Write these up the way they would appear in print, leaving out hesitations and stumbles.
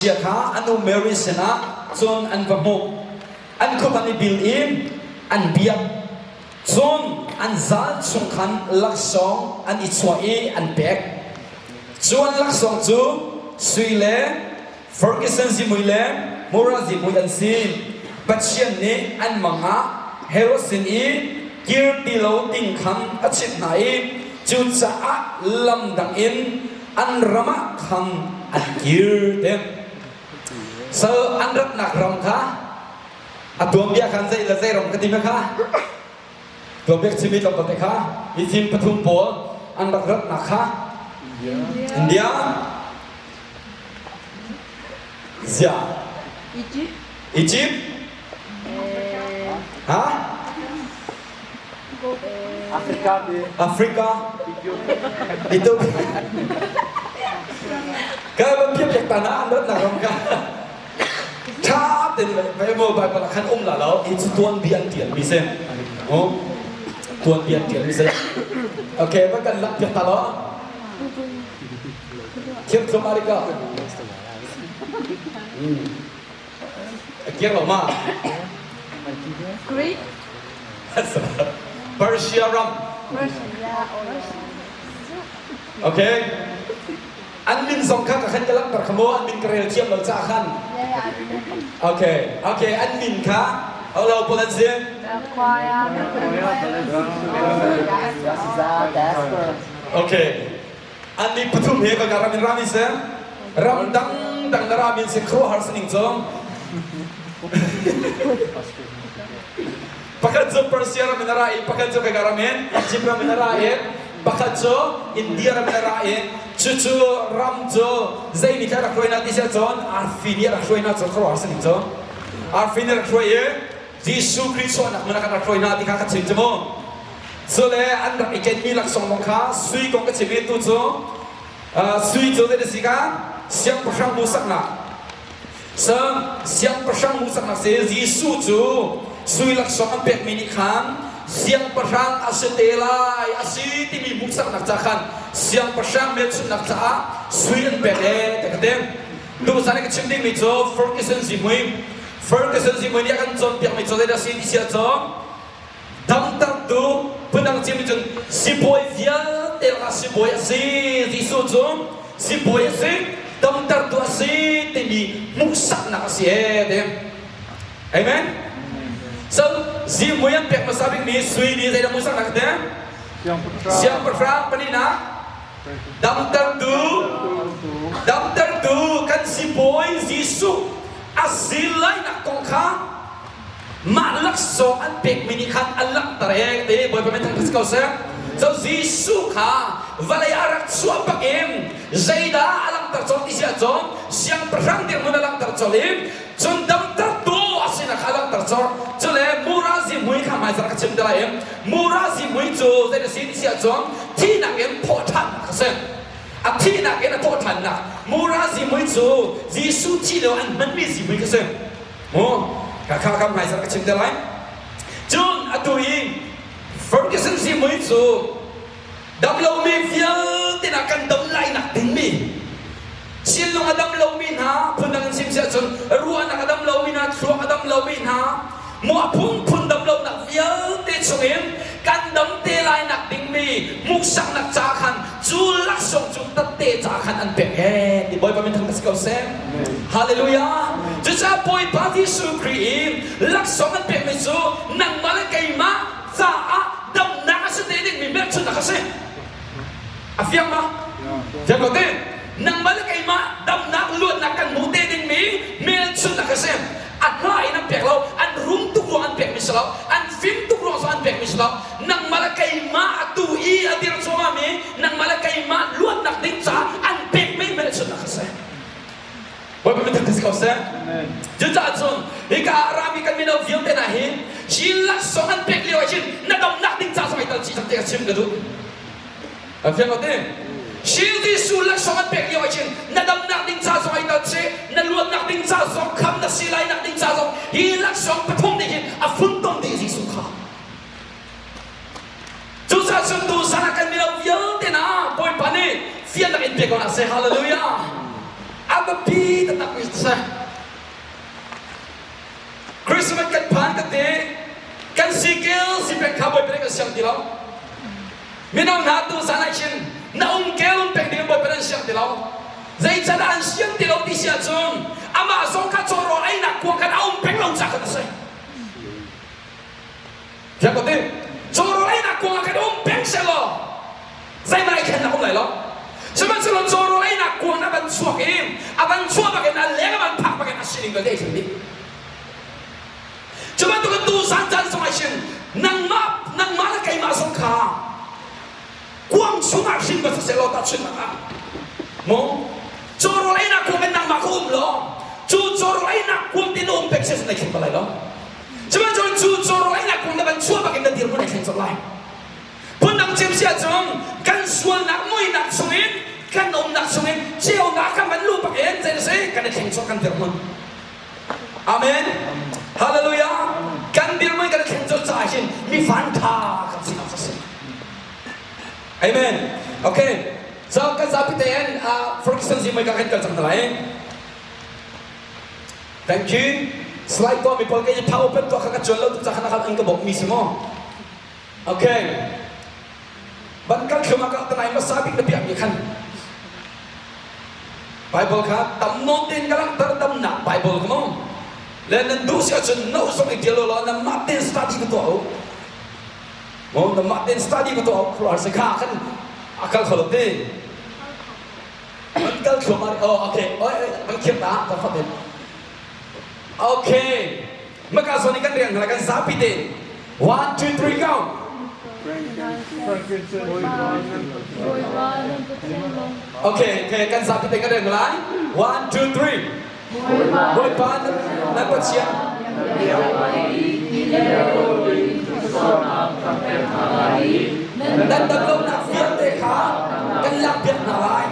Chia kha a nu Mary sinah cun an va hmuh. An khup an i bil i an biak. Cun an zal chung khan laksawng an i chuah i an pek. Cu an laksawng cu sui le Ferguson zihmui le mura zihmui an si. Pathian nih an mang ah Herod sin i kir ti lo ding khan a chimh hna i cucaah lam dang in an ram ah khan an kir te. So an ratnak ram kha a tuanbia khan zei le zei ram ka ti ma kha tuanbia chimi tlawmpal te kha mifim pathum pawl an rak ratnak kha India Zia Egypt Egypt ha Africa Africa Ethiopia Ka van piak piak ta na an rat nak ram ka tha ten vai mo Bible ah khan um la lo hi cu tuan bia an tial mi si tuan bia an tial mi si okay va kan lak piak ta lo thiam tlum arika A kir lo ma? Greek. Persia ram. Okay. An min zong kha ka khan ka langhter kha mu an min ka rel thiam lo ca khan. Okay. Okay, an min kha Hello, pawl an si. Okay. Annih pathum he kan ram in rami si. Ram dangdang na rami si khuaruahhar sining cu. Pakhat cu Persia ram in a ra i pakhat cu kan ram in Egypt ram in a ra i pakhat cu India ram in a ra i cucu ram cu zei nih dah rak hruai hna ti si ahcun arfi nih a rak hruai hna cu khuaruahhar sining cu. Arfi nih a rak hruai i Jesuh Khrih chuahnak hmun ah kan rak hruai hna ti kha ka chim cu mu. Cule an rak i kenmi laksawng kong kha sui kong ka chim i tu cu sui cu zei si ka siangpahrang hmuhsaknak siangpahrang hmuhsaknak si Jesuh cu sui laksawng an pekmi nih khan siangpahrang a si te lai a si timi hmuhsaknak ca khan siangpahrang hmelchunhnak caah sui an pek e te ka ti Duhsah nih ka chim dingmi cu Ferguson zihmui Ferguson zihmui nih a kan cawnpiakmi cu zeidah si ti si ahcun damtertu phundang chim cun sibawi vialte lakah sibawi a si Jesuh cu sibawi a si damtertu a si timi hmuhsaknak a si ee ti Amen so zihmui an pek hmasa bikmi sui nih zeidah hmuhsaknak a ti siangpahrang palinak damtertu damtertu kan sibawi Jesuh a si lainak kong kha Mah laksawng an pekmi nih khan a langhter ee te Bawipa min thangṭhat si ko seh. So Jesuh kha vawlei ah rak chuah bak in zeidah a langhter colh ti si ahcun siangpahrang dirhmun a langhter colh i cun damtertu a sinak kha a langhter colh. Cule mura zihmui kha hmaizarh ka chim te lai i mura zihmui cu zei a si ti si ahcun thihnak in thawhṭhannak a si. A thihnak in a thawhṭhannak mura zihmui cu Jesuh thih lio an hmanmi zihmui kha si. Mu ka kha kam hmaizarh ka chim te lai. Cun atu i Ferguson zihmui cu damlomi vialte na kan dam lainak dingmi thinlung a dam lomi hna phundang in chim si ahcun ruahnak a dam lomi hna thluak a dam lomi hna muah phunphun dam lonak vialte chungin kan dam te lainak dingmi hmuhsaknak ca khan cu laksawng cu tatte ca khan an pek ee ti Bawipa min thang si ko seh. Hallelujah. Cucaah Bawipa Jesuh Khrih i laksawng an pekmi cu nangmah le keimah caah damnak a si te dingmi hmelchunhnak a si. A fiang ma? Fiang ko te. Nangmah le keimah damnak luatnak kan hmu te dingmi hmelchunhnak a si. A hna in an pek lo, an rum tuk ruang an pekmi si lo, an fim tuk ruang zong an pekmi si lo. Nangmah le keimah atu i a dir cuahmahmi nangmah le keimah luatnak ding caah an pekmi hmelchunhnak a si. Bawipa min thangṭhat si ko seh. Cucaah cun hika ah rami kan mino vialte hna hi hi laksawng an pek lio ah hin na damnak ding ca zong ai tal chih cang ti ka chim ka duh. Kan fiang ko ti? Hi Jesuh laksawng an pek lio ah hin na damnak ding ca zong ai tal chih, na luatnak ding ca zong, kham na si lai nak ding ca zong hi laksawng pathum nih hin a funtom dih Jesuh kha. Cucaah cun tuzan ah kan mino vialte hna Bawipa nih fiannak in pe ko hna seh. Hallelujah! A biapi taktakmi Si. Christmas kan phan ka te kan sikil si pek kha bawipa nih kan siang ti lo. Mino hna tu zan ah khin na umkel um pek ding bawipa nan siang ti lo. Zeican an siang ti lo ti si ahcun amah zong kha cawrawl einak kuang khan a um peng lo ca khan a si. Fiang ko ti. Cawrawl einak kuang ah khan um peng sehlaw zeihmanh ai thlennak um lai lo. Sihmanhsehlaw cawrawl einak kuang a van chuak i a van chuah bakin a leng a van phak bakin a sining vialte ai thleng dih. Cu bantukin tuzan caan zong ah hin nangmah nangmah le keimah zong kha kuang chungah hrin va siseh law tahchunhnak ah maw cawrawl einak kuang in nangmah kha um law cu cawrawl einak kuang tin um pek si na thleng bal lai lo. Sihmanhsehlaw cu cawrawl einak kuang na van chuah bakin na dirhmun ai thleng colh lai. Phundang chim si ahcun kan sualnak muihnak chungin kan umnak chungin ceunak kan van luh bakin zei na si kan i thleng colh kan dirhmun. Amen. Hallelujah. Kan dirhmun kan i thlen colh caah hin mi vanṭha kan sinak a si. Amen. Okay. So kan zapi tein uh, Ferguson zimoi ka kan kal cang hna lai. Thank you. Slide tuah mi pawl ka i tha open tuah kha ka cuan lo tu ca khan an ka bawk mi si maw? Okay. Ban kal thlum ah ka tanai hmasa bik na piah mi khan Bible kha tam nawn tein ka langhter damnak Bible kha maw le nan duh si ahcun no zong i ṭial law nan mah tein study va tuah u maw nan mah tein study va tuah u khuaruahhar si kha khan a kal kho lo ti an kal thluahmah oh okay oi kan khiam ta ka fatin okay maka zawn i kan rian hna kan zapi te 1 2 3 go Okay, okay, kan zapi te kan rian lai. 1 2 3 Bawipa nan Pathian nan damlonak vialte kha kan lakpiak hna lai.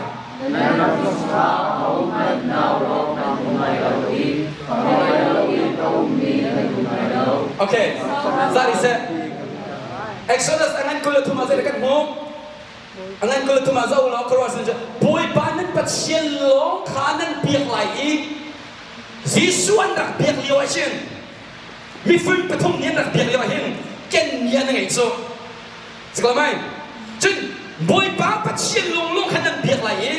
Okay, zari seh. Exodus a ngan 23 ah zei kan hmuh? A ngan 23 ah zoh law khuaruah sin Bawipa nan Pathian lawng kha nan biak lai i Jesuh an rak biak lio ah hin mifim pathum nih an rak biak lio ah hin ken ni an ngeih cu. Siklamai. Cun Bawipa Pathian lunglung kha nan biak lai i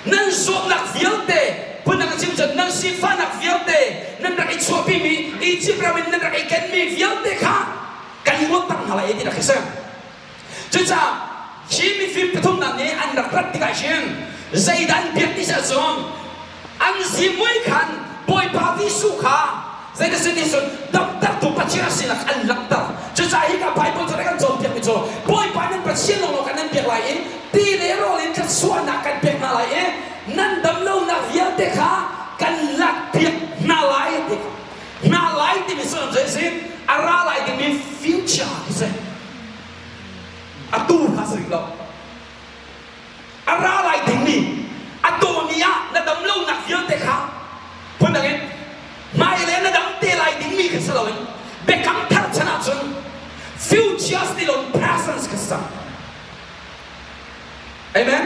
nan zawtnak vialte phundang a chim cun nan sifahnak vialte nan rak i chuahpimi Egypt ram in nan rak i kenmi vialte kha kan luattak hna lai ti rak i si. Cucaah hi mifim pathumnak nih an rak rat tikah hin zeidah an biak ti si ahcun an zimui khan Bawipa Jesuh kha zeidah si ti cun damtertu Pathian a sinak an langhter. Cucaah hika Bible cu kan cawnpiakmi cu Bawipa nan Pathian lawnglawng kan nan biak lai i ti le rawl in thluachuahnak kan pek hna lai i nan damlonak vialte kha kan lakpiak hna lai ti hna lai timi sullam cu a si a ra lai dingmi future khi si atu kha si rih lo A ra lai dingmi a tawni ah na dam lonak vialte kha phundang in hmailei na dam te lai dingmi kha si loin biakam thar chan ahcun futures ti loin presence kha si cang. Amen.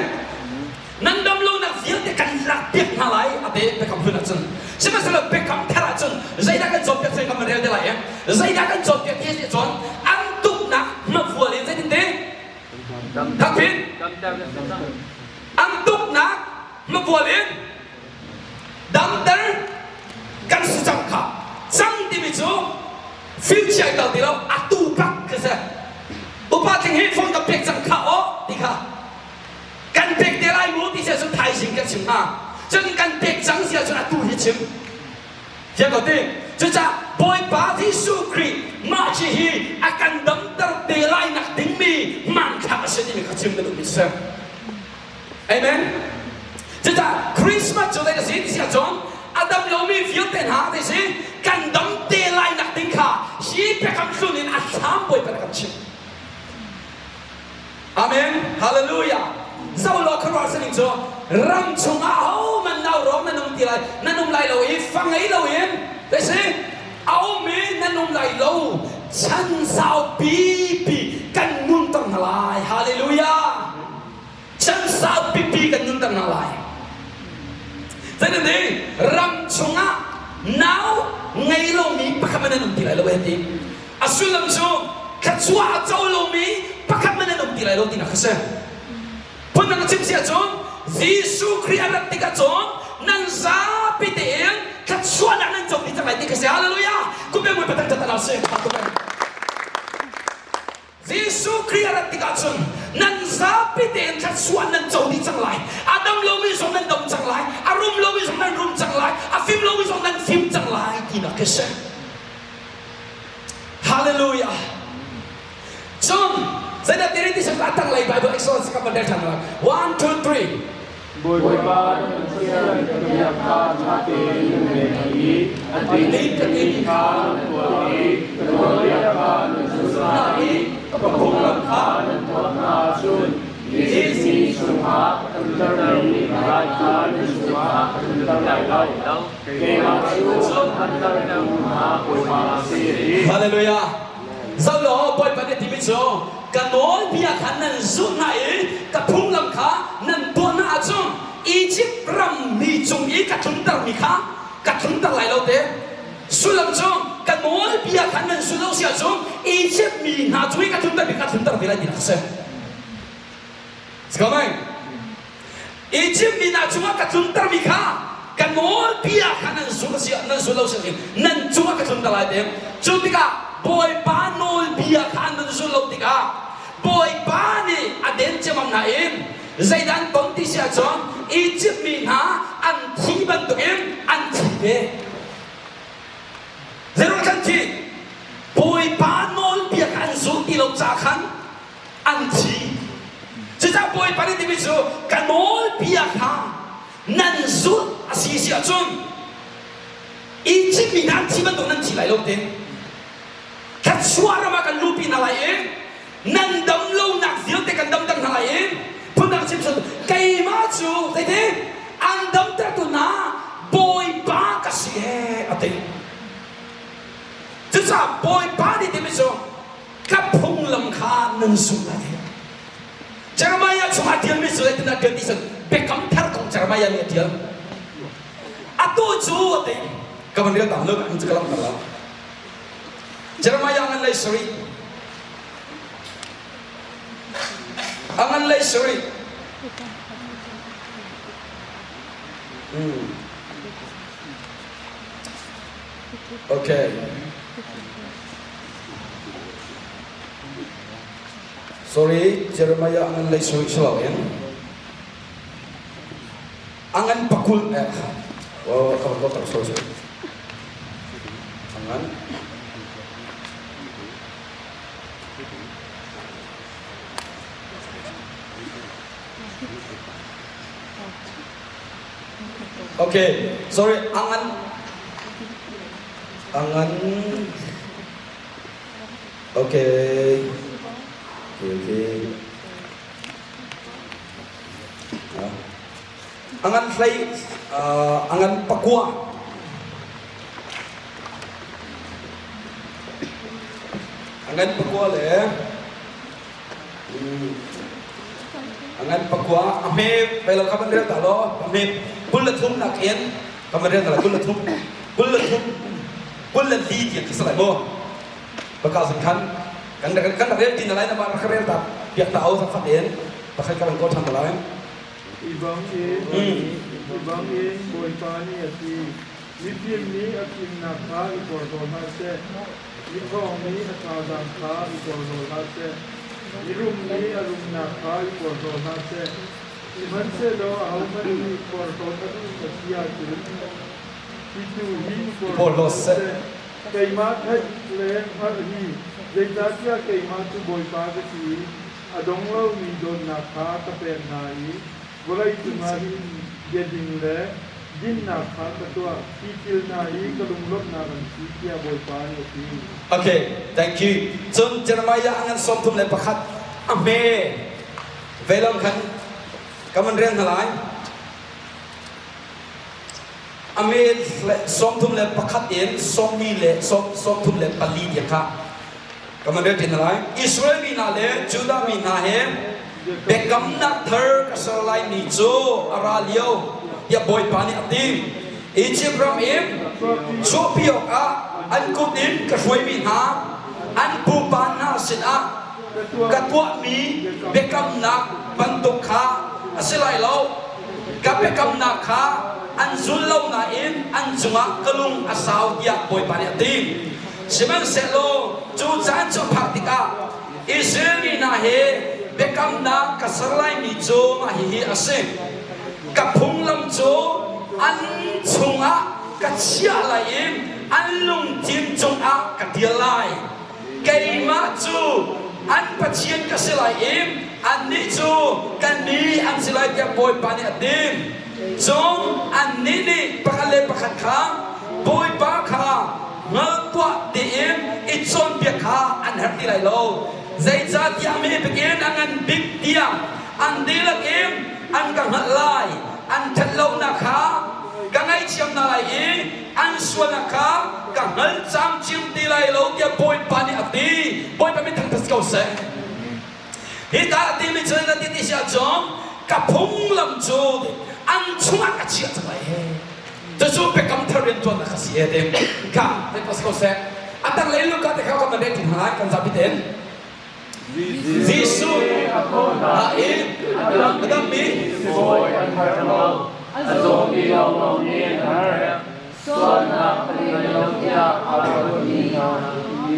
Nan dam lonak vialte kan lak piak hna lai a te biakam hlun ahcun. Sihmanhsehlaw biakam thar ahcun zeidah kan cawnpiak zei kan rel te lai em? Zeidah kan cawnpiak ti a si cun an tuknak hmavual in zeitin te Thakpin an tuknak hmavual in damter kan si cang kha cang timi cu future kal ti lo atu bak khi si upa tling hi phone ka pek cang kha aw ti kha kan pek te lai mu ti si ahcun thaizing kan chim hnga cun kan pek cang si ahcun atu hi chim Fiang ko ti. Cucaah Bawipa Jesuh Khrih mah hi hi a kan damter te lai nak dingmi hmanthlak a si timi kha chim ka duhmi si. Amen. Cucaah Christmas cu zei a si ti si ahcun a dam lomi vialte hna ti si kan dam te lai nak ding kha hi biakam hlun in a thlam Bawipa na kan chimh. Amen. Hallelujah. Zo law khuaruah sining cu ram chungah hohmanh nau rawng nan um ti lai nan um lai lo i fa ngei loin zei si a um i nan um lai lo chan sau pipi kan nunter hna lai. Hallelujah. Chan sau pipi kan nunter hna lai. Zeitin ram chungah nau ngei lomi pakhat hmanh an um ti lai lo a ti. A sullam cu thluachuah a co lomi pakhat hmanh an um ti lai lo tinak a si. Phundang a chim si ahcun Jesuh Khrih a rat tikah cun nan zapi tein thluachuahnak nan co dih cang lai ti kha si. Hallelujah! Kum pe mui patang tat a si. Jesuh Khrih a rat tikah cun nan zapi tein thluachuah nan co dih cang lai. A dam lomi zong nan dam cang lai. A rum lomi zong nan rum cang lai. A fim lomi zong nan fim cang lai tinak khi si. Hallelujah. Cun zeidah ti ti a tanglei Bible Exodus ka van rel ṭhan lai. 1 2 3 Bawipa na Pathian ka bia kha ṭha tein na ngaih i a ding ka timi kha na tuah i ka nawlbia kha na zulh hna i ka phunglam kha na tuah hna ahcun Izipt mi chungah ka tluntermi rai kha nan cungah ka tlunter lai lo. Keimah cu hngalhtertu hna Bawipa a si. Hallelujah. Zoh law Bawipa nih a timi cu ka nawlbia kha nan zulh hna i ka phunglam kha nan tuah hna ahcun Izipt ram mi cung i ka tluntermi kha ka tlunter lai lo te. Sullam cu ka nawlbia kha nan zulh lo si ahcun Izipt mi hna cung i ka tluntermi kha tlunter ve lai tinak a si. Sikho Izipt mi hna cungah ka tluntermi kha ka nawlbia kha nan zul a si nan zul lo si nan cungah ka tlunter lai te. Cu tikah Bawipa nawlbia kha an zul lo tikah Bawipa nih a den ciammam hna in zeidah an ton ti si ahcun Izipt mi hna an thi bantukin an thi ve. Zeiruang khan thi? Bawipa nawlbia kha an zul ti lo ca khan an thi. Cucaah Bawipa nih timi cu ka nawlbia kha nan zulh a si si ahcun Izipt mi hna an thi bantuk nan thi lai lo te. Thluachuah ram ah kan luhpi hna lai i nan dam lonak vialte kan damter hna lai i phundang chim cun keimah cu zeiti an damtertu hna Bawipa ka si he a ti. Cucaah Bawipa nih timi cu ka phunglam kha nan zumh lai. Jeremiah chungah tialmi cu zeitindah tial ti cun biakam thar kong Jeremiah nih a tial. Atu cu a ti. Ka van rel ta lo ka ka lam lo. Jeremiah ngan lei sari. A ngan lei sari. Hmm. Okay. Sorry, Jeremiah ngan lei sui si loin a ngan pakul eh oh ka van sorry sorry a ngan Okay, sorry, angan angan Okay. Okay, okay. Angan hlei angan pakua. Angan pakua le angan pakua a hme pei lo kha ban rel ta lo a hme 23 nak in ka van rel ta la 23 23 24 tiang khi salai mu baka zin khan kan kan rel tin lai na ma ka rel ta piak ta au fat in pakhat ka van ko than lai Hi bang in hi bang in Bawipa nih a ti mifim nih a fimnak kha i porhlaw hlah seh miṭhawng nih a thazaang kha i porhlaw hlah seh mirum nih a rumnak kha i porhlaw hlah seh sihmanhsehlaw ahohmanh nih porhlawt a duh a si ahcun hi tu hi i porhlaw seh. Keimah theih le hngalh hi zeicahtiah keimah cu Bawipa ka si i a dong lomi dawtnak kha ka pek hna i vawlei cungah hin biading le dinnak kha ka tuah. Hi thil hna hi ka lunglawmhnak an si tiah Bawipa nih a ti. Okay, thank you. Cun Jeremiah a ngan 31 a hme veilam khan ka van rel hna lai. A me 31 in sawmli le 34 tiang kha ka van rel hna lai. Israel mi hna le Judah mi hna he biakamnak thar ka ser lai ni cu a ra lio. tiah Bawipa nih a ti. Izipt ram in chuahpi awkah an kut in ka hruaimi hna an pupa hna sinah ka tuahmi biakamnak bantuk kha a si lai lo. Ka biakamnak kha an zul lo nain an cungah ka lung a sau tiah Bawipa nih a ti. Sihmanhsehlaw cu caan cu a phak tikah Israel mi hna he biakamnak ka ser laimi cu mah hihi a si. Ka phunglam cu an chungah ka chiah lai i an lungthin cungah ka tial lai. Keimah cu an Pathian ka si lai i annih cu kan mi an si lai tiah Bawipa nih a ti. Cun annih nih pakhat le pakhat kha Bawipa kha hngal tuah tiin i cawnpiak kha an herh ti lai lo. Zeicahtiah mi bikin a ngan bik tiang an dihlak in an ka hngalh lai. An ṭhatlonak kha ka ngaihthiam hna lai i an sualnak kha ka hngal camcin ti lai lo tiah Bawipa nih a ti. Bawipa min thangṭhat si ko seh. Hika a timi cu na ti ti si ahcun ka phunglam cu an chungah ka chiah cang lai he. Cucu biakam thar rianṭuannak a si e ti. Kha hei pas ko seh. A tanglei Luka te kha kan van rel ṭi hna lai kan zapi tein. Jesuh a i a dammi Sibawi an har lo, a zawmi lawnglawng nih an har. Sualnak an ngei lo tiah aa ruatmi hna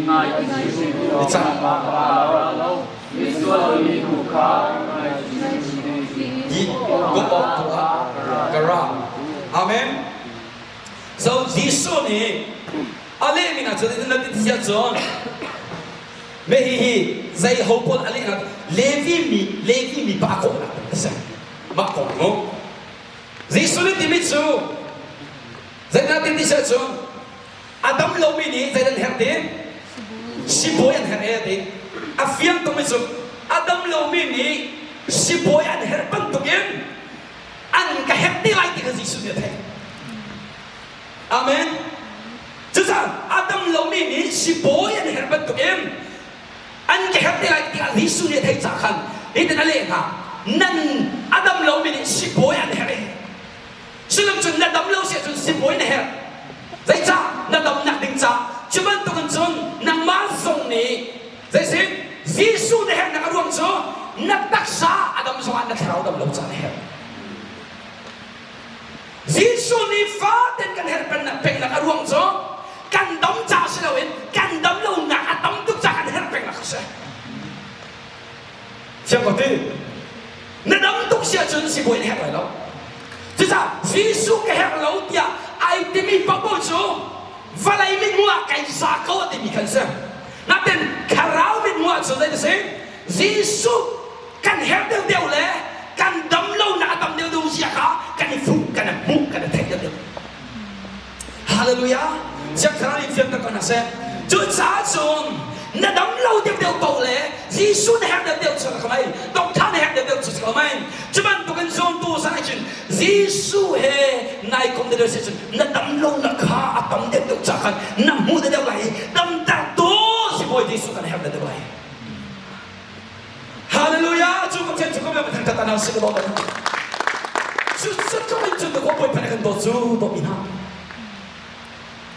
ngaihchih u Aa lo. Misual mi tu kha ngaihchih Go awk tu ah ka ra. Amen. So Jesuh nih a lehmi hna cu na ti ti ahcun me hi hi zei ho pawl a leh hna Levi mi Levi mi pa a kawhnak a si. Mah kong mu. Jesuh nih timi cu zeidah ti ti si ahcun a dam lomi nih zeidah an herh ti? Sibawi an herh e ti. A fiang tukmi cu a dam lomi nih sibawi an herh bantukin an ka herh te lai ti kha Jesuh nih a theih. Amen. Cucaah a dam lomi nih sibawi an herh bantukin an ka herh te lai tiah Jesuh nih a theih caah khan hitin a leh hna nan a dam lomi nih sibawi an herh i sullam cun na dam lo si ahcun sibawi na herh zeicah na damnak ding ca cu bantukin cun nangmah zong nih zeisin Jesuh na herhnak a ruang cu na taksa a dam zongah na thlarau dam lo ca na herh Jesuh nih faten kan herh pengnak a ruang cu kan dam ca si loin kan dam lonak a tam tuk ca kan herh pengnak a si. Thiang ko ti. Na dam tuk si ahcun sibawi na herh lai lo. Cucaah Jesuh ka herh lo tiah ai timi paohpaoh cu vawlei mithmuh ah kai za ko a timi khan si. Natin thlarau mithmuh ah cun zei ti si? Jesuh kan herh deuhdeuh le kan dam lonak a tam deuhdeuh zia kha kan i fuh kan i hmuh kan i theih deuhdeuh. Hallelujah! Siang Thlarau nih fianter ko hna seh. Cucaah cun na dam lo deuhdeuh paoh le Jesuh na herh deuhdeuh cu ka mei, doctor na herh deuhdeuh cu ka mei. Cu bantukin zultu zai cun Jesuh he nai kom deuhdeuh si cun na dam lonak kha a tam deuhdeuh ca khan na hmuh deuhdeuh lai i damtertu sibawi Jesuh kan herh deuhdeuh lai. Hallelujah! Cu Pathian cu ka thangthat anau si ka dawt Cu cu tluk in cun ka Bawipa nih kan dawt cu dawt mi hna.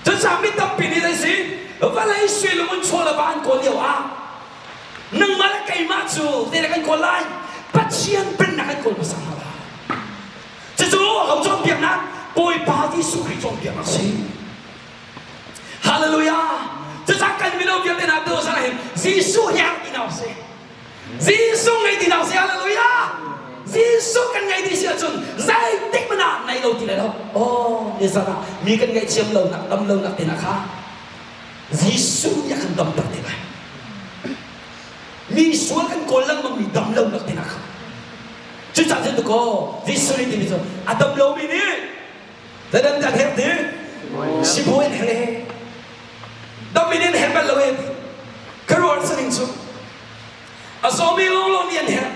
Cucaah mi tampi nih zei si vawlei sui lungun chaw le va an kawl lio ah nangmah le keimah cu zei kan kawl lai? Pathian pennak kan kawl hmasa hna lai. Cucu ho cawnpiaknak Bawipa Jesuh Khrih cawnpiaknak si. Hallelujah! Cucaah kan mino vialte hna tu sana hin Jesuh hi ang ti hna usih. Jesuh ngei ti hna usih. Hallelujah! Jesuh kan ngei ti si ahcun zeitik hmanh ah nei lo ti lai lo. Oh, ni zan ah mi kan ngaihthiam lo nak dam lo nak te na kha Jesuh nih a kan damter te lai. Mi sual kan kawl lengmang mi dam lo nak te na kha. Cucaah cun ko Jesuh nih timi cu a dam lomi nih Zeidan kan herh ti? Sibawi an herh e. Dam in an herh bal lo e ti. Ka ruah saning cu. A zawmi lawnglawng nih an herh.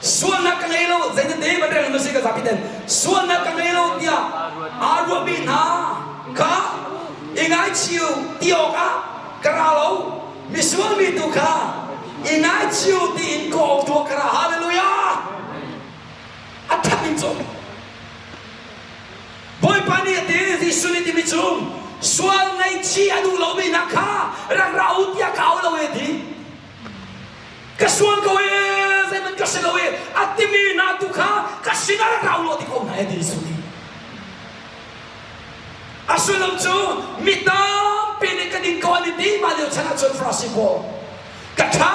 Sualnak ka ngei lo, zeitin te van rel na si ka zapi ten. Sualnak ka ngei lo tiah aa ruahmi hna kha i ngaichiu ti awkah ka ra lo. Misual mi tu kha i ngaichiu tiin ka awk tu ah ka ra. Hallelujah! A that ning cu. Jesuh nih timi cu sual ngaihchih a duh lomi hna kha rak ra u tiah ka au lo e ti. Ka sual ko e, zeihmanh ka si lo e, a timi hna tu kha ka sinah rak ra u law ti ko hna e ti Jesuh nih. A sullam cu mi tampi nih ka ding ko an i ti mah lio chan ahcun Farasi pawl ka ṭha,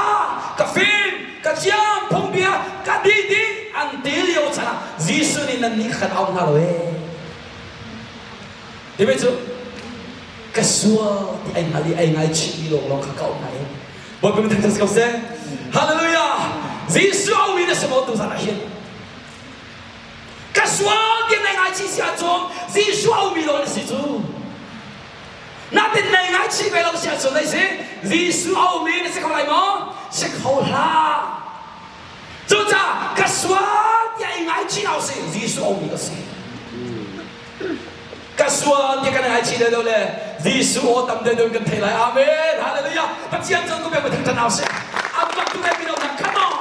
ka fim, ka thiam, phungbia ka dih dih an ti lio chan ah Jesuh nih nannih kha kan auh hna lo ee. Timi cu ka sual ti ai hngal i ai ngaichihmi lawnglawng kha ka auh hna i Bawipa min thangṭhat si ko seh. Hallelujah! Jesuh auhmi na si maw tuzan ah hin? Ka sual ti nai ngaichih si ahcun Jesuh aumi lo na si cu. Natin nai ngaichih ve lo si ahcun na si Jesuh aumi na si kho lai maw? Si kho hlah. Cucaah ka sual tiah i ngaichih hau si Jesuh aumi ka si. Ka sual ti kan ngaichih deuh le Jesuh aw tam deuh deuh kan thei lai. Amen. Hallelujah. Pathian cu ku pe thang hau si. Amak tu pe mino hna come on.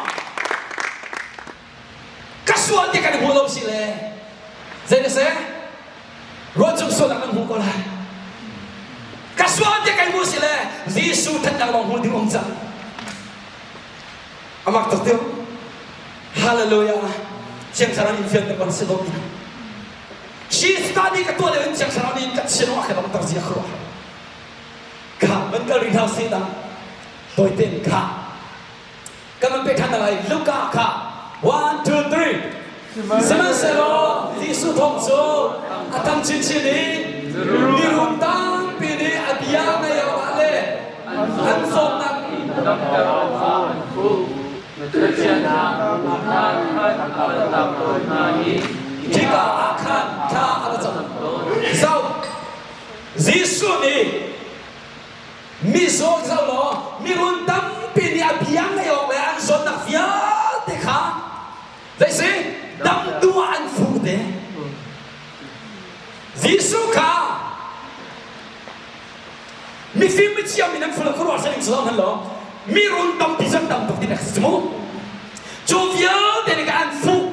Ka sual ti kan hmu lo si le zei na seh ruahcung sualnak kan hmu ko lai. Ka sual ti kan hmu si le Jesuh thatnak lawng hmu ding um cang. Amak tuk tiu. Hallelujah. Thiang Thlarau in fian kan si dawt ina. Shi study ka tuah lio in Thiang Thlarau nih ka chin a ka dam tar zia khruah. Kha man kal ri hau si dang. Toiten kha Kan van peh ṭhan hna lai. Luka kha 1, 2, 3. Sihmanhsehlaw Jesuh thawng cu a tam chinchin i mirum tampi nih a bia ngaih awkah le an zawtnak damter awkah an fuh. Pathian hna khan a kaltak tawn hna i Khika ah khan thla a va cam. Zoh, Jesuh nih Mizaw zoh law mirun tampi nih a bia ngaih awk le an zawtnak vialte kha zeisi dam duh ah an fuh te. Jesuh kha mifim mithiam in an fuh lo khuaruah saling cu hman law mirun tampi zan tam tuk ti na si mu. Cu vialte nih an fuh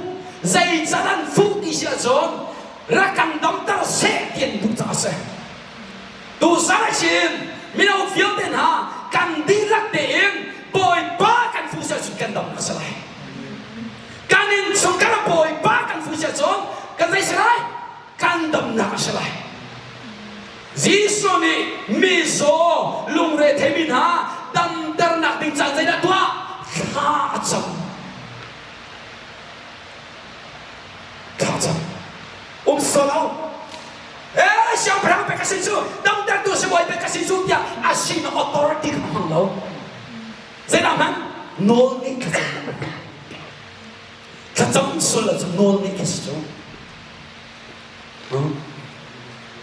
zei can an fuh ti si ahcun rak kan damter seh ti an duh caah a si. Tuzan ah mino vialte hna kan dihlak tein Bawipa kan fuh si ahcun kan dam a si lai. Kan innchung kan Bawipa kan fuh si ahcun kan zei si lai? Kan damnak a si lai. Jesuh nih mizaw lungre theimi hna damternak ding caan zeidah tuah? Thla a cam. Thla a cam. Um solo. Eh, siangpahrang pek ka si cu, damtertu sibawi pek ka si cu tiah a sinak authority kha hmang lo. Zeidah hman? Nawl ngeih thlacam. Thlacam sullam cu nawl ngeih khi si cu.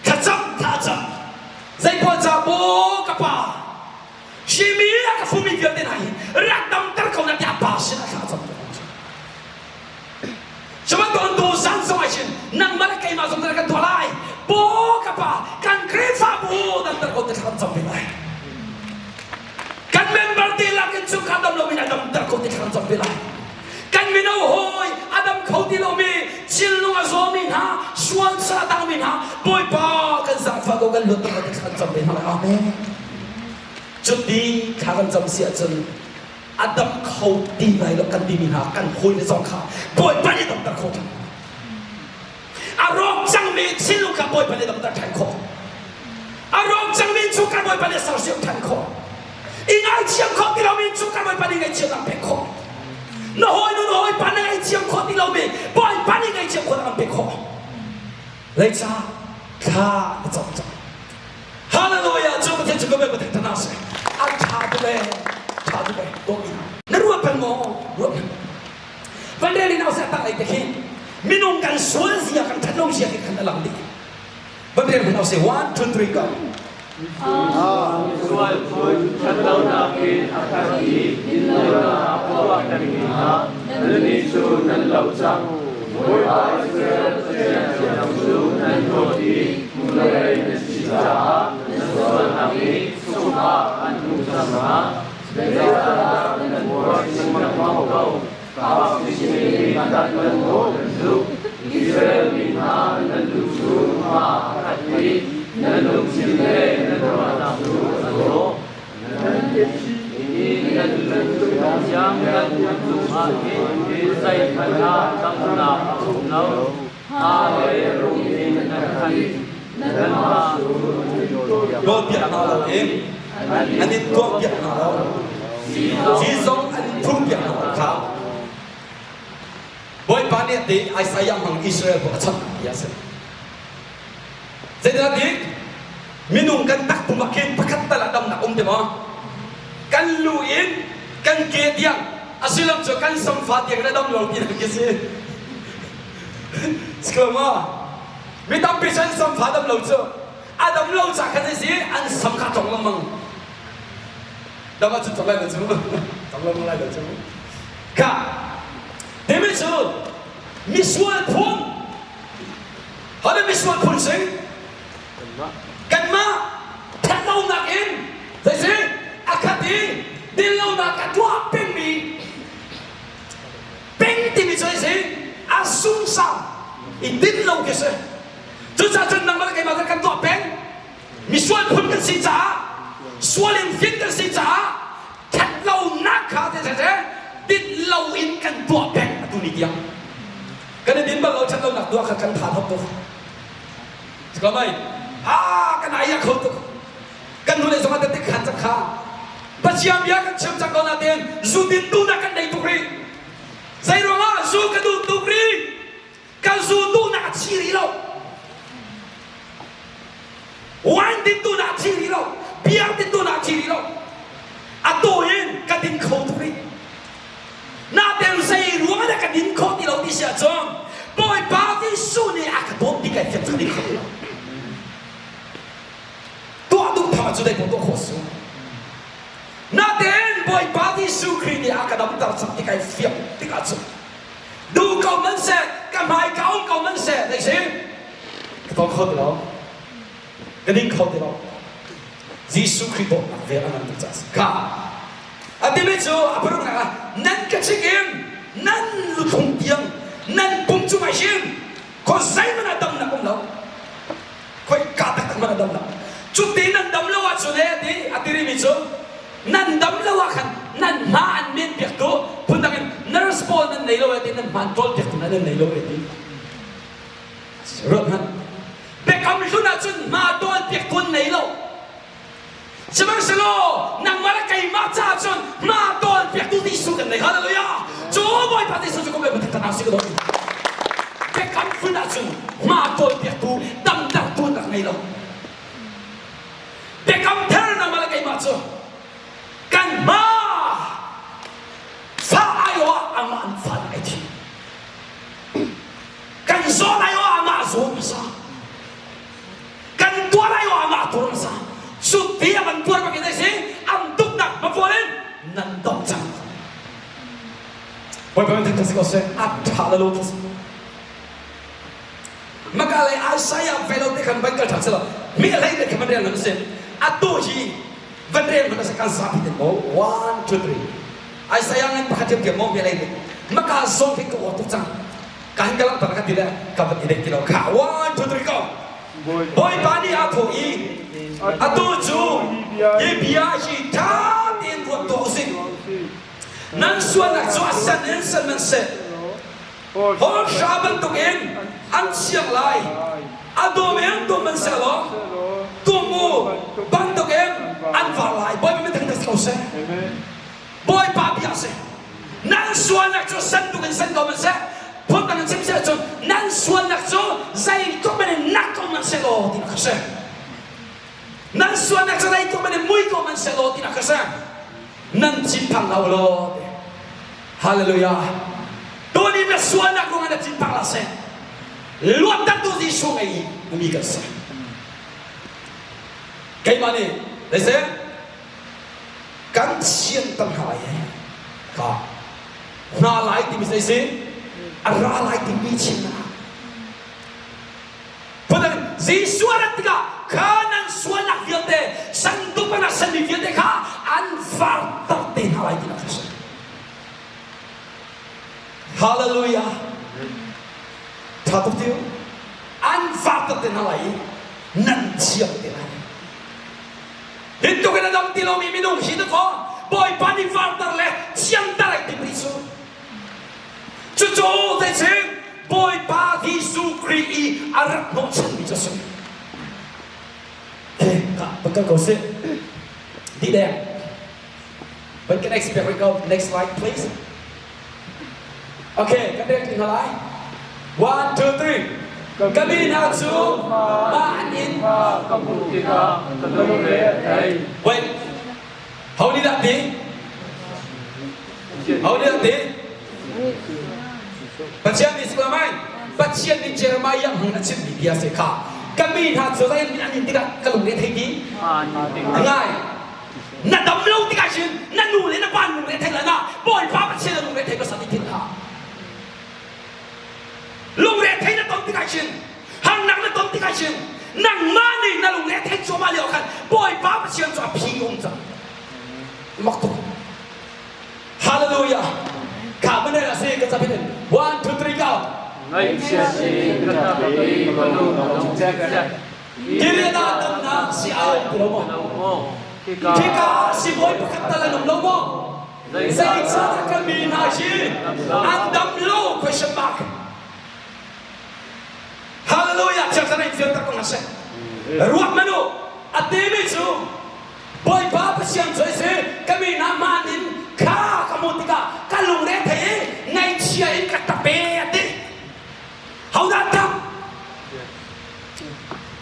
Thlacam, thlacam. Zeipawl ca baw ka pa. Shimi a ka fumi vialte hna hi rak damter ko na tiah pa sin ah thlacam. Cubantuk tu zan zong ah hin nangmah le keimah zong kan tuah lai. Paw ka pa kan Khrihfabu dan tar ko te thlam cam ve lai. Kan member te lak in chungkhar dam lomi a dam tar ko te thlam cam ve lai. Kan mino hawi a dam kho ti lomi thinlung a zawmi hna sual sa tangmi hna Bawipa kan zaangfah ko kan luat ko te thlam cam ve hna lai. Amen. Cuti thla kan cam si ahcun a dam kho ti lai lo kan timi hna kan hawile zong kha Bawipa nih damter khawh ṭhan. A rawk cangmi thilnu kha Bawipa nih damter ṭhan khawh. A rawk cangmi chungkhar Bawipa nih sersiam ṭhan khawh. I ngaithiam khawh ti lomi chungkhar Bawipa nih ngaihchiamnak pek khawh. Na hawinu na hawipa na ngaihthiam khawh ti lomi Bawipa nih ngaihthiam khawhnak an pek khawh. Zeicah thla na cam cang? Hallelujah! Cu Pathian cu ka Pathian tana si. An tha tuk ee. Tha tuk ee. Dawt Na ruat bal maw? Ruat bal. Van rel in ause tang lei te khi minung kan sual zia kan that lo zia khi kan alang dih. Van rel hun ause 1 2 3 go. Sual phun ṭhatlonak in a khat i dinlonak a tuahtermi hna nannih cu nan lo cang. Bawipa Israel Pathian thiang cu nan hlawt i hmulei nan si caah nan sualnak nih chungah an hmuh cang hna. Zeicahdah nan buar chin lengmang ko? Fak chinchin in dat bantuk nan duh. Israel mi hna nan lu cu hma a khat dih. lungthin le nan ruahnak cu a zaw. Nan lung thiang nan cungah hin zeihmanh ah damnak a um lo. Hma le rung in nan khat. Nanmah cu Nawlpiak hna loin an in tuahpiak hna lo. Ci zong an in phurpiak hna lo kha. Bawipa nih a ti Isaiah hmang Israel bu a chanh ti a si. Zeitinah ti minung kan takpum ah khin pakhat tal ah damnak um ti maw? Kan lu in kan ke tiang asilam cu kan samfa tiang in a dam lo ti khi si. Siklo maw? Mi tampi cu an samfa dam lo cu a dam lo ca khan si an sam kha tong lengmang. Dam ahcun cong lai lo cu. Cong lengmang lai lo cu. Kha timi cu misual phun Hone misual phun si kanmah thatlonak in zeisi a khat i dinlonak a tuah pengmi peng timi cu si a sungsang i dinlo khi si. Cucaah cun nangmah le keimah kan tuah peng misual phun kan si caah sual in fit kan si caah thatlonak kha te te dinlo in kan tuah peng atu ni tiang. Kan i din bal lo ṭhat lonak tuah kha kan tha thok tuk. Ko mai ah kan ai kho tuk. Kan nu le zong ah tik khan cak kha. Pathian bia kan chim cang ko na tein zu din duhnak kan nei tuk rih. Zei ruangah zu ka duh tuk rih. Ka zu duhnak a thi rih lo. Wine din duhnak a thi rih lo. Beer din duhnak a thi rih lo. Atu hin ka din kho tuk rih. Natein zei ruang ah dah ka din khawh ti lo ti si ahcun Bawipa Jesuh nih a ka dawt ti kai fiang cu ka din kho ti lo. Tuah duh tham cu dei tuah khawh su. Natein Bawipa Jesuh Khrih nih a ka damter cang ti kai fiang tikah cun duh ko man seh ka hmai ka um ko man seh dei si ka tuah kho ti lo. Ka ding kho ti lo. Jesuh Khrih dawtnak vel a ngan tuk caah kha A timi cu a paruknak ah nan ka chik in nan luthlung tiang nan pum cungah hin khua zeihmanh ah damnak um lo. Khoi ka taktak hmanh ah dam lo. Cuti nan dam lo ahcun he ti a ti rihmi cu nan dam lo ah khan nan hma an men piaktu phundang in nurse pawl nan nei lo e ti nan hma an ṭawl piaktu hna nan nei lo e ti. Ruat hmanh. Biakam hlun ahcun hma tawl piaktu an nei lo. Sihmanhsehlaw nangmah le keimah caah cun hma tawl piaktu Jesuh kan nei. Hallelujah! Cu Bawipa Jesuh cu kum le pathum si ka dawt. Biakam hlun ahcun hma tawl piaktu damtertu an rak ngei lo. Biakam thar nangmah le keimah cu kan hma fa aiawh ah amah an fa ai thi. Kan zawn aiawh ah amah zawn hmasa. Kan tuar ai wa amah tuar hmasa. Cuti a van tuar bak in si an tuknak hmafual in nan dong cang. Bawipa min thangṭhat si ko seh. A ṭha le lo si. Maka le Isaiah velo te khan van kal ṭhan selaw mi hlei te khan van rel hmanh si. Atu hi van rel hmanh si kan zapi ten maw 1 2 3 Isaiah ngan pakhat thiam thiam maw mi hlei te maka zong khi ka uar tuk cang. Ka hin ka langhter ka ti le ka van i dek ti lo kha 1 2 3 go. Bawipa nih aa thawh i atu cu hi bia hi ṭha tein ruat tuah usih. Nan sualnak cu a san in san nan seh. Hawhra bantukin an chiang lai. A dawm in dawm nan seh law tum u bantukin an var lai. Bawipa min thangṭhat ko seh. Bawipa bia a si. Nan sualnak cu san tuk in san ko hmanh seh, phundang in chim seh cun nan sualnak cu zeitluk hmanh in nak ko hmanh seh law tinak a si. Nan sualnak cu zeitluk hmanh in mui ko hmanh seh law tinak a si. Nan thinphang hlah u law ti. Hallelujah. Tuni na sualnak ruangah na thinphang hlah seh. Luattertu Jesuh ngei i mi kan si. Keimah nih, zei Kan thianter hna lai he ka hna lai timi zei si a ra lai timi chimnak. Phundang Jesuh a rat tikah kha nan sualnak vialte sanduk in a sanmi vialte kha an varter te hna lai tinak a si. Hallelujah. Tha tuk tiu. An varter te hna lai i nan thiang te lai. Hi tuk in a dam ti lomi minung hi dakaw Bawipa nih varter le thianter ai tim rih cu. Cucu zeisin Bawipa Jesuh Khrih i a rak hnawhchanmi cu a si. Okay, ka kal ko sih. Di deng. But can expect we go next slide please. Okay, kan rel hna lai. 1 2 3. Ka mi hna cu mah an in ka hmuh tikah ka lungre a thei. Wait. Ho nih dah ti? Ho nih dah ti? Pathian nih si mai. Pathian nih Jeremiah hmang a chimmi bia si kha. Ka mi hna cu zei an in tikah ka lungre thei ti? Ngai. Na dam lo tikah cun na nu le na pa lungre thei lan ah Bawipa Pathian na lungre thei hmasa ti thil hlah. Lungre thei na ton tikah cun harnak na ton tikah cun nangmah nih na lungre thei cuahmah lio khan Bawipa Pathian cu a phi um cang. Mak tuk. Hallelujah. Kha mana a si ka capin in 1 2 3 go. Ngaihchiat in ka ṭap i ka lung a dong cikcek. Gilead ah damnak si ai ti lo maw? Khika ah sibawi pakhat tal an um lo maw? Zeicahdah kan mi hna hi an dam lo question mark. Hallelujah! Thiang Thlarau in fianter ko hna seh. Ruat hmanh u, a timi cu Bawipa Pathian cu a si, ka mi hna hmaan in kha ka hmuh tikah ka lungre thei i ngaihchia in ka ṭap e a ti. Hodah ṭap?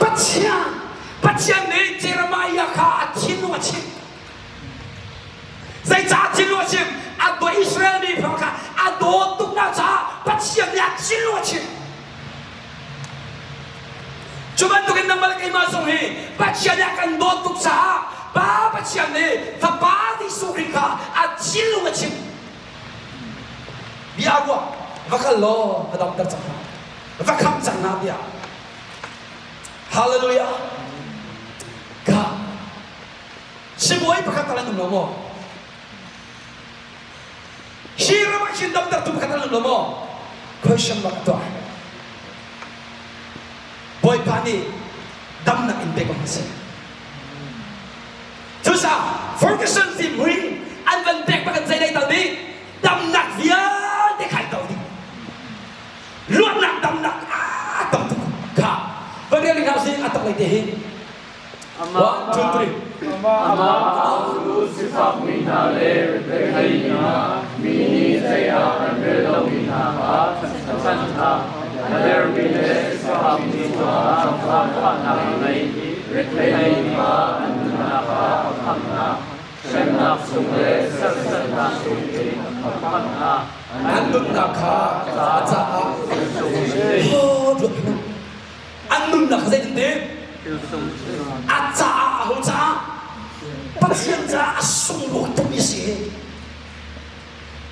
Pathian Pathian nih Jeremiah kha a thinlung a chimh. Zeicah a thinlung a chimh? A daw Israel mi phun kha a dawt tuknak caah Pathian nih a thinlung a chimh. Cu bantukin nangmah le keimah zong hi Pathian nih a kan dawt tuk caah Pa Pathian nih Fapa Jesuh Khrih kha a thinlung a chimh. Bia ruah va kal law va damter cang hna. Va khamh cang hna tiah. Hallelujah. Ka sibawi pakhat tal an um lo maw? Hi ram ah hin damtertu pakhat an um lo maw? Question mark tuah. Bawipa nih damnak in pe ko hna seh. Cucaah Ferguson fimhring an van pek bak an zei dei tal dih damnak vialte khai to dih. Luatnak damnak aa tam tuk kha van rel hna usih a tak lei te hi. 1 2 3 Amah cu sifakmi hna le retheimi hna, mi nih zei ah an rel lomi hna kha a chanh hna. A dermi le sifakmi cungah zaangfahnak a ngei i retheimi kha an nunnak kha a khamh hna. Hremnak chung le serhsatnak chungin a khamh hna. An nunnak kha a caah an nunnak kha zeitin a caah aho caah Pathian caah a sunglawi tukmi si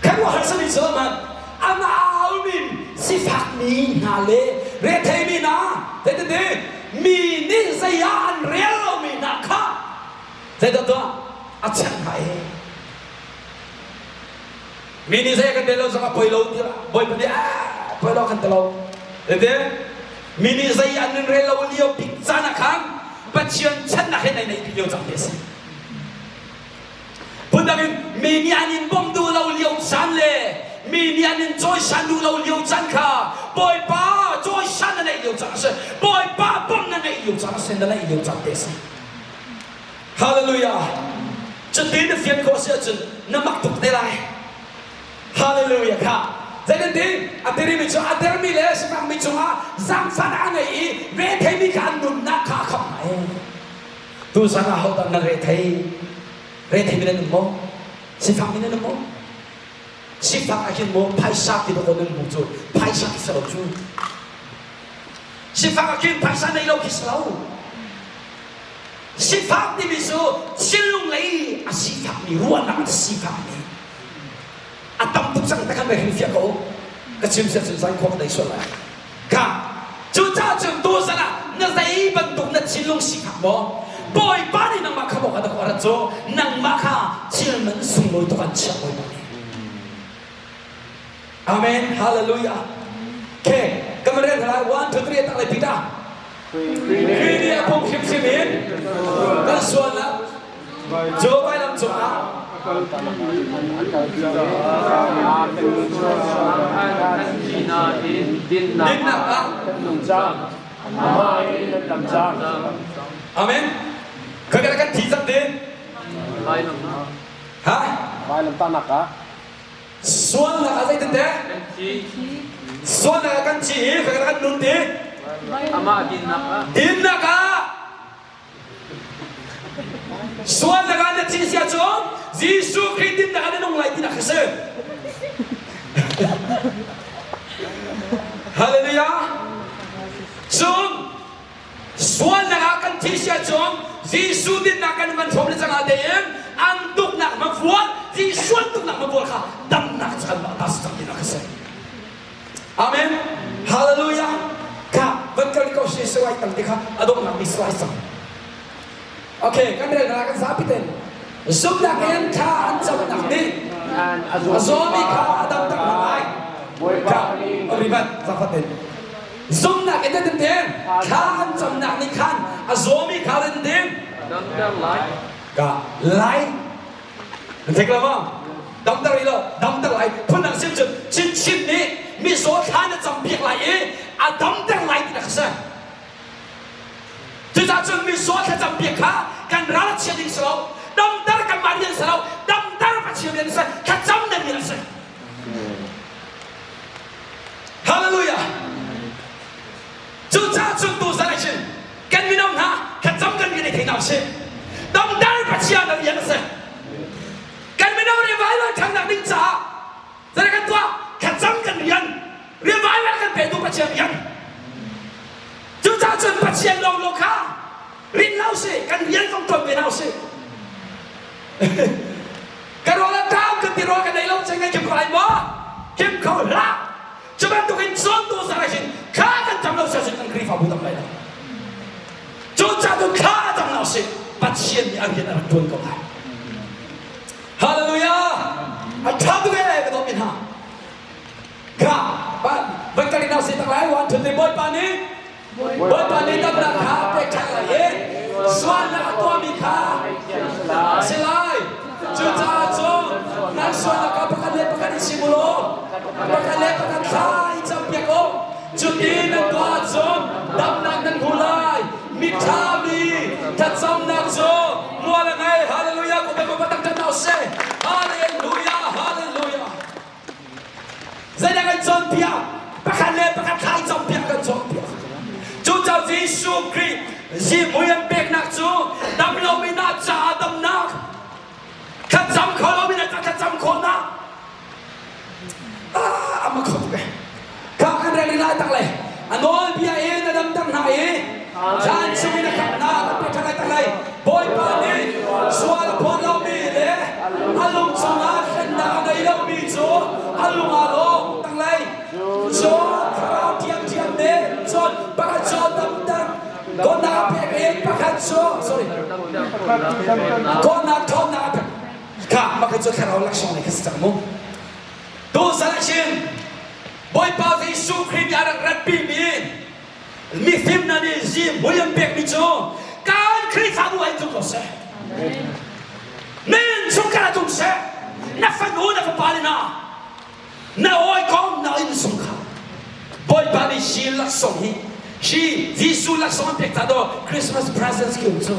khuaruahhar sami cu man amah aumi sifakmi hna le retheimi hna zeitin mi nih zei ah an rel lomi hna kha zeidah tuah a chanh hna i mi nih zei kan rel lo zong a poi lo tiah Bawipa nih a poi lo kan ti lo Tete mi nih zei an in rel lo lio bik caan ah khan Pathian channak he nai nei lio cang ti a si. Phundang in mi nih an in bawmh duh lo lio caan le mi nih an in cawisan duh lo lio caan kha Bawipa cawisan na neih lio caan a si. Bawipa bawmh na neih lio caan a si na neih lio caan te a si. Hallelujah. Cuti na fian khawh si ahcun na mak tuk te lai. Hallelujah kha zeitinti a tirimi cu a dermi le sifakmi cungah zaangfahnak a ngei i retheimi kha an nunnak kha a khamh hna i tuzan ah hodah nan rethei retheimi nan um maw sifakmi nan um maw sifak ah hin maw phaisa ti dawh nan hmu cu phaisa khi si lo cu sifak ah khin phaisa nei lo khi si lo sifak timi cu thinlung lei a sifakmi ruahnak a sifakmi a tam tuk cang takhan mei fiah ko ka chim sia cun zai khua ka dei sual lai kha cucaah cun tuzan ah na zei bantuk na thinlung si khak maw bawipa nih nangmah kha bawk a rak cu nangmah kha thil man sunglawi tuk an chiah bawipa nih amen hallelujah okay kan rel hna lai 1 2 3 tak lai Peter Khrih nih a phung hrimhrim in kan sualnak. Cu vailam cungah dinnak ah Amen. Khoi kan thi cang ti? Ha? Vailamtahnak ah Sualnak ah zeitin teh? Sualnak ah kan thi i khoi kan nun ti? Amah dinnak ah Dinnak ah Sualnak ah na thi si ahcun Jesuh Khrih dinnak ah na nung lai tinak a si. Hallelujah. Cun sualnak ah kan thi si ahcun Jesuh dinnak kan van hrawm le cangah tein an tuknak hmavual Jesuh an tuknak hmavual kha damnak cu kan mah ta si cang tinak a si. Amen. Hallelujah. Kha van kal ko si suai tang ti kha a donghnak ni suai cang. Okay, kan rel na kan zapi ten. Zumnak in thla an camnak nih a zawmi kha a dam tak hna lai. Kha ribat zafatin. Zumnak in tin ten thla an camnak nih khan a zawmi kha tin tin damter lai. Ka lai Na thei lo maw? Damter rih lo, damter lai. Phundang sim cun chinchin nih mizaw thla na campiak lai i a damter lai ti nak a si. Cucaah cun mizaw thla campiak kha kan ral a chia ding si lo, damter kanmah rian si lo, damter Pathian rian a si, thlacam na rian a si. Hallelujah! Cucaah cun tuzan ah cun kan mino hna thlacam kan rian i thei hna usih. Damter Pathian a rian a si. Kan mino revival ṭhannak ding caah zei kan tuah? Thlacam kan rian. Revival kan petu Pathian rian. Cucaah cun Pathian lawnglawng kha rin hlah usih. Kan rian zong ṭuan ve hna usih. Ka rawl a ṭam kan ti rawl kan ei lo cang kan kim kho lai maw? Kim kho hlah. Cu bantukin cawntu zong ah hin thla kan cam lo si ahcun kan Khrihfabu dam lai lo. Cucaah tu thla cam hna usih. Pathian nih a rian a rak ṭuan ko lai. Hallelujah! A ṭha tuk ee ka dawtmi hna. Kha van kal in si tak lai wan thun Bawipa nih Bawipa nih damnak kha pek ṭhan lai i sualnak a tuahmi kha a si lai. Cucaah cun nan sualnak kha pakhat le pakhat i chim u law pakhat le pakhat thla i campiak u. Cuti nan tuah ahcun damnak nan hmu lai. Miṭha mi thlacamnak cu mual a ngei. Hallelujah! Kum le kum tak ṭan hna usih. Hallelujah! Hallelujah! Zeidah kan cawnpiak? Pakhat le pakhat thla i cawnpiak kan cawnpiak. Cucaah Jesuh Khrih zihmui an peknak cu dam lomi hna caah damnak, thlacam kho lomi hna caah thlacam khawhnak. Ah, a kho tuk eh. Kha kan rel lai tak le a nawlbia in a damter hna i caan chung in a khamh hna kan pe ṭhan lai tak lai. Bawipa nih sual a phawt lomi le a lung chungah hlennak a ngei lomi cu a lung aa lawm tak lai. Cun thlarau ṭhiamṭhiam nih cun pakhat cu damter dawtnak a pek i pakhat cu sorry dawtnak ṭhawnnak a pek. Kha mah cu thlarau laksawng lei kha si cang mu. Tuzan ah hin Bawipa Jesuh Khrih nih a rak ratpimi mifim hna nih zihmui an pekmi cu kan Khrihfabu ah in tlung ko seh. Na innchungkhar ah tlung seh. Na fanu na fapa le hna na hawikom na innchungkhar Bawipa nih hi laksawng hi hi Jesuh laksawng an pek ta daw Christmas presents ki um cu.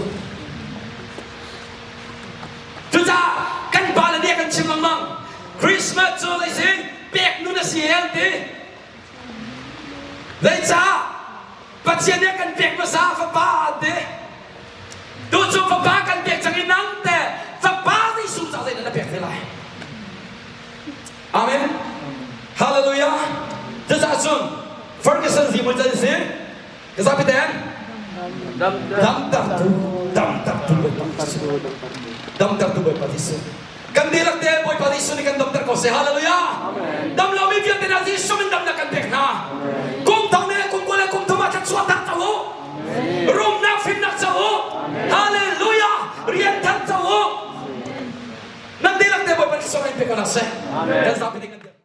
Cucaah kan pa le nih a kan chim lengmang Christmas cu zei pek nun a si an ti. Zeicah Pathian nih a kan pek hmasa fapa an ti. Tu cu fapa kan pek cang i nang te fapa Jesuh ca zeidah na pek ve lai. Amen. Hallelujah. Cucaah cun Ferguson zimui can si ka zapi ten damtertu damtertu Bawipa Jesuh damtertu Bawipa Jesuh kan dihlak te Bawipa Jesuh nih kan damter ko seh hallelujah dam lomi vialte hna Jesuh min damnak kan pek hna kum thong le kum kul le kum thum ah thluachuah tak co u rumnak fimnak co u hallelujah rian thar co u nan dihlak te Bawipa Jesuh min pek ko hna seh kan zapi ding kan